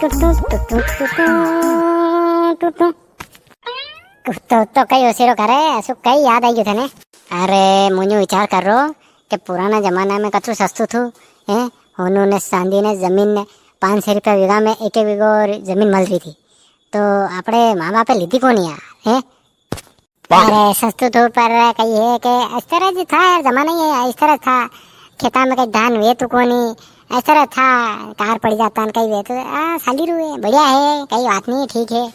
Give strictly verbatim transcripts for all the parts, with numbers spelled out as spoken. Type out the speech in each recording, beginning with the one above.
कुत्तो तो कई ओसेरो करे, असु कई याद आई गयो थने? अरे, मूं यूं विचार कर रो के पुराना जमाना में कतरू सस्तू थू, हैं? होनू ने चांदी ने जमीन ने पाँच सौ रुपया बीघा में एक एक बीघो जमीन मल री थी, तो आपणे माँ बापे लीधी कोनी यार, हैं? अरे सस्तू तो पर कई है के इस तरह जी था यार, जमाना ही है, इस तरह था। खेता में कई धान वे तो कोनी, इस तरह था, कार पड़ी जाता न कई वे तो, आ, साली रू है, बढ़िया है, कई बात नहीं है, ठीक है।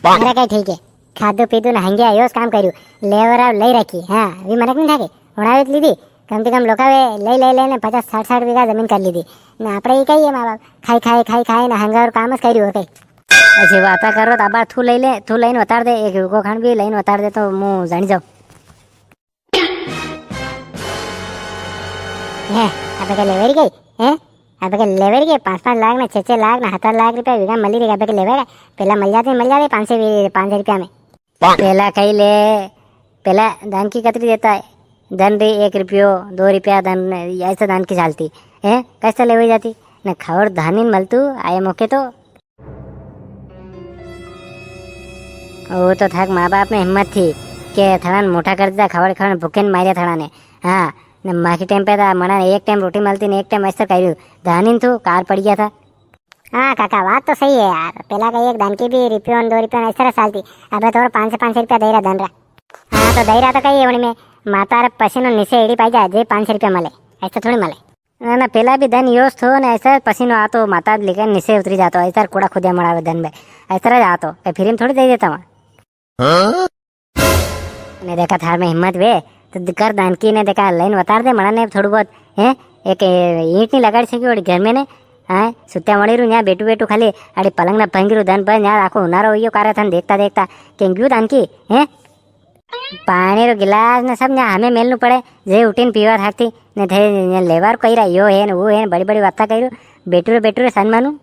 अरे कई ठीक है, खादू पीदू न हंगे आयोस काम करू, लेवर अब ले रखी, हाँ, अभी मनक नहीं था के, उड़ावे तो लीधी, कम से कम लोका वे ले ले ले ने पचास साठ साठ बीघा जमीन कर लीधी। ना आपणे ही कही है माँ बाप, खाई खाई खाई खाई ना हंगा और काम करी और कई। ऐसी बातें करो तो अबार थू ले ले, थू लेन उतार दे, एक वीघो खान भी लेन उतार दे तो मूं जानी जाऊं। हैं, अबे के लेवेरी गई, हैं? अबे के लेवेरी गई, पाँच पाँच लाख ना, छह छह लाख ना, सत्तर लाख रुपया बीघा मली रही, अबे के लेवेरी, पहला मल जाते, मल जाते पाँच सौ, पाँच सौ रुपया में। पहला कही ले, पहला धान की कतरी देता है? धन रे एक रुपयो, दो रुपया धन, ऐसा धान की चालती है, कैसे लेवे जाती? न खावर धान ही मलतू आए मौके तो। वो तो थाक माँ बाप में हिम्मत थी के थड़ान मोटा कर दिया, खावड़ खावड़ भूखे न मारिया थड़ा ने। हाँ, न माँ की टाइम पे था, मना ने एक टाइम रोटी मलती ने एक टाइम ऐसा करी, धान ही तू कार पड़ गया था। हाँ काका, बात तो सही है यार। पहला का एक धान की भी रुपयो न दो रुपयो न इस तरह चालती। अबे तो और पाँच से पाँच सौ रुपया दे रहा धन रा। हाँ, तो दे रहा तो कही है उनमें, माता रे पसीनो नीचे एड़ी पाई जा, जे पाँच सौ रुपया मले, ऐसा थोड़ी मले। ना, ना, पहला भी धन योस थो ने, ऐसा पसीनो आतो, माता लेकर नीचे उतरी जातो, ऐसा कूड़ा खुदिया मड़ावे धन में, ऐसा रह जातो, कई फ्री में थोड़ी दे देता वहाँ। हाँ? ने देखा थार में हिम्मत वे, तो कर दान की ने देखा लाइन उतार दे, मना ने थोड़ा बहुत, हैं? एक, ए, ईंट नहीं लगाड़ सकी और घर में ने, हाँ? सुत्या मड़ी रू, यहाँ बेटू बेटू खाली, अड़ी पलंग ना भंगी रू धन पर, यहाँ आखो उनारो हुई कारा थन देखता देखता, केंग्यू दान की, हैं? पानी रो गिलास ने सब न्या हमें मेलनू पड़े, जे उठीन पीवा थाकती, ने थे ने लेवार कही रहा, यो है ने वो है ने, बड़ी बड़ी बातें कही रू, बेटू रे, बेटू रे, सन मानू।